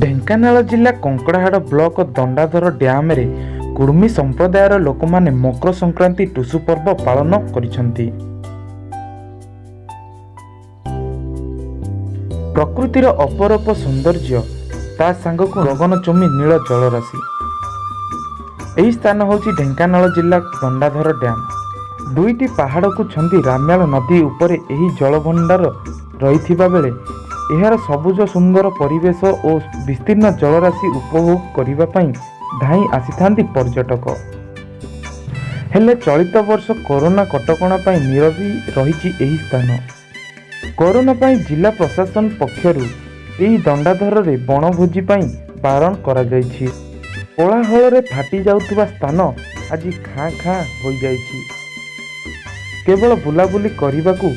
ଢେଙ୍କାନାଳ ଜିଲ୍ଲା କଙ୍କଡ଼ାହାଡ଼ ବ୍ଲକ ଦଣ୍ଡାଧର ଡ୍ୟାମରେ କୁଡ଼ୁମୀ ସମ୍ପ୍ରଦାୟର ଲୋକମାନେ ମକର ସଂକ୍ରାନ୍ତି ଟୁସୁ ପର୍ବ ପାଳନ କରିଛନ୍ତି। ପ୍ରକୃତିର ଅପରୂପ ସୌନ୍ଦର୍ଯ୍ୟ, ତା ସାଙ୍ଗକୁ ଗଗନଚୁମ୍ବୀ ନୀଳ ଜଳରାଶି। ଏହି ସ୍ଥାନ ହେଉଛି ଢେଙ୍କାନାଳ ଜିଲ୍ଲା ଦଣ୍ଡାଧର ଡ୍ୟାମ। ଦୁଇଟି ପାହାଡ଼କୁ ଛନ୍ଦି ରାମାଳ ନଦୀ ଉପରେ ଏହି ଜଳଭଣ୍ଡାର ରହିଥିବା ବେଳେ ଏହାର ସବୁଜ ସୁନ୍ଦର ପରିବେଶ ଓ ବିସ୍ତୀର୍ଣ୍ଣ ଜଳରାଶି ଉପଭୋଗ କରିବା ପାଇଁ ଧାଇଁ ଆସିଥାନ୍ତି ପର୍ଯ୍ୟଟକ। ହେଲେ ଚଳିତ ବର୍ଷ କରୋନା କଟକଣା ପାଇଁ ନିରବୀ ରହିଛି ଏହି ସ୍ଥାନ। କରୋନା ପାଇଁ ଜିଲ୍ଲା ପ୍ରଶାସନ ପକ୍ଷରୁ ଏହି ଦଣ୍ଡାଧରରେ ବଣଭୋଜି ପାଇଁ ବାରଣ କରାଯାଇଛି। କୋଳାହଳରେ ଫାଟି ଯାଉଥିବା ସ୍ଥାନ ଆଜି ଖାଁ ଖାଁ ହୋଇଯାଇଛି। କେବଳ ବୁଲାବୁଲି କରିବାକୁ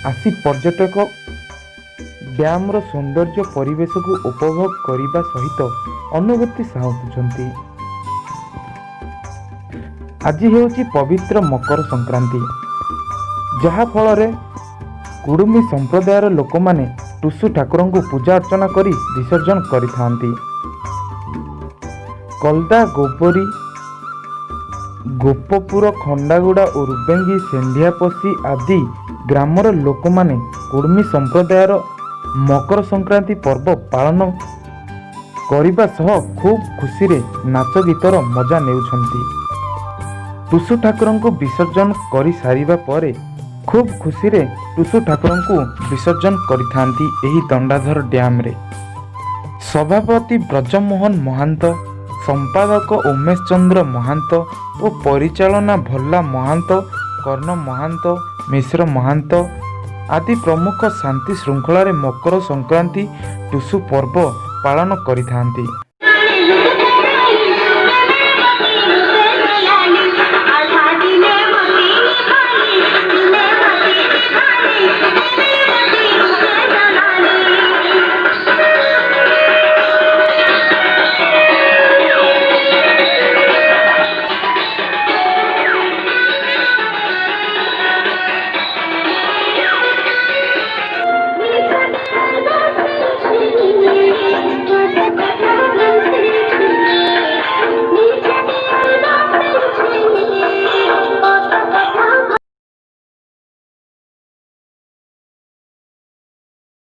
ଆସି ପର୍ଯ୍ୟଟକ ଡ୍ୟାମର ସୌନ୍ଦର୍ଯ୍ୟ ପରିବେଶକୁ ଉପଭୋଗ କରିବା ସହିତ ଅନୁଭୂତି ସାଉଁଟୁଛନ୍ତି। ଆଜି ହେଉଛି ପବିତ୍ର ମକର ସଂକ୍ରାନ୍ତି, ଯାହାଫଳରେ କୁଡ଼ୁମୀ ସମ୍ପ୍ରଦାୟର ଲୋକମାନେ ଟୁସୁ ଠାକୁରଙ୍କୁ ପୂଜା ଅର୍ଚ୍ଚନା କରି ବିସର୍ଜନ କରିଥାନ୍ତି। କଲଦା, ଗୋବରୀ, ଗୋପପୁର, ଖଣ୍ଡାଗୁଡ଼ା, ଉର୍ବେଙ୍ଗି, ସେଣ୍ଢିଆପଶି ଆଦି ଗ୍ରାମର ଲୋକମାନେ କୁଡ଼ୁମୀ ସମ୍ପ୍ରଦାୟର ମକର ସଂକ୍ରାନ୍ତି ପର୍ବ ପାଳନ କରିବା ସହ ଖୁବ୍ ଖୁସିରେ ନାଚ ଗୀତର ମଜା ନେଉଛନ୍ତି। ଟୁସୁ ଠାକୁରଙ୍କୁ ବିସର୍ଜନ କରିସାରିବା ପରେ ଖୁବ୍ ଖୁସିରେ ଟୁସୁ ଠାକୁରଙ୍କୁ ବିସର୍ଜନ କରିଥାନ୍ତି ଏହି ଦଣ୍ଡାଧର ଡ୍ୟାମରେ। ସଭାପତି ବ୍ରଜମୋହନ ମହାନ୍ତ, ସମ୍ପାଦକ ଉମେଶ ଚନ୍ଦ୍ର ମହାନ୍ତ ଓ ପରିଚାଳନା ଭଲ୍ଲା ମହାନ୍ତ, କର୍ଣ୍ଣ ମହାନ୍ତ, ମିଶ୍ର ମହାନ୍ତ ଆଦି ପ୍ରମୁଖ ଶାନ୍ତି ଶୃଙ୍ଖଳାରେ ମକର ସଂକ୍ରାନ୍ତି ଟୁସୁ ପର୍ବ ପାଳନ କରିଥାନ୍ତି।